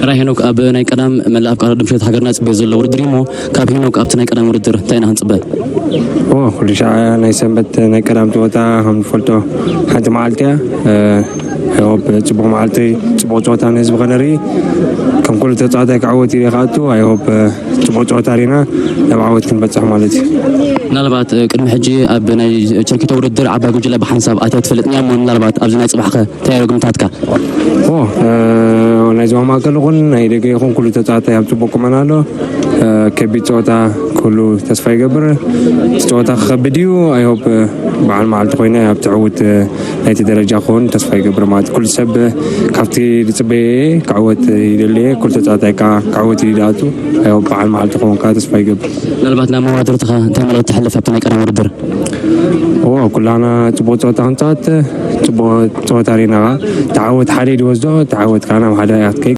ጥራይ ሄኖክ፣ ኣብ ናይ ቀዳም መላእ ኣፍቃሪ ቅድድም ሽት ሃገርና ጽበዮ ዘሎ ውድድር እዩ እሞ፣ ካብ ሄኖክ ኣብቲ ናይ ቀዳም ውድድር እንታይ ኢና ክንጽበ? ኦ ኩሉ ሻዕ ናይ ሰንበት ናይ ቀዳም ፀወታ ከም ንፈልጦ ሓንቲ መዓልቲ እያ። ሆፕ ጽቡቕ መዓልቲ፣ ጽቡቕ ፀወታ ንህዝቢ ከነርኢ፣ ከም ኩሉ ተፃዋታይ ክዓወት ኢለ ክኣቱ። ኣይ ሆፕ ጽቡቕ ፀወታ ሪና ናብ ዓወት ክንበፅሕ ማለት እዩ። ምናልባት ቅድሚ ሕጂ ኣብ ናይ ቸርኪቶ ውድድር ዓባይ ጉጅለ ብሓንሳብ ኣትያ ትፈልጥ እያ እሞ፣ ምናልባት ኣብዚ ናይ ጽባሕከ እንታይ እዩ ግምታትካ? ኦ ናይ ዞባ ማእከል ይኹን ናይ ደገ ይኹን ኩሉ ተፃዋታይ ኣብ ፅቡቅ ቁመና ኣሎ። ከቢድ ፀወታ ክህሉ ተስፋ ይገብር። እቲ ፀወታ ክኸብድ እዩ። ኣይ ሆፕ በዓል መዓልቲ ኮይና ኣብ ትዕውት ናይቲ ደረጃ ክኸውን ተስፋ ይገብር ማለት ኩሉ ሰብ ካብቲ ዝፅበየ ክዓወት ይደልየ ኩሉ ተፃዋታይ ከዓ ክዓወት ይደኣቱ። ኣይ ሆፕ በዓል መዓልቲ ክኸውን ከዓ ተስፋ ይገብር። ምናልባት ናብ መዋድርትኻ እንታይ መልእኽቲ ተሕልፍ ኣብቲ ናይ ቀዳም ውድድር? ኦ ኩላና ፅቡቅ ፀወታ ክንፃወት፣ ፅቡቅ ፀወታ ሪና ከዓ ተዓወት ሓደ ድወስዶ ተዓወት ከዓ ናብ ሓደ ኣትከይ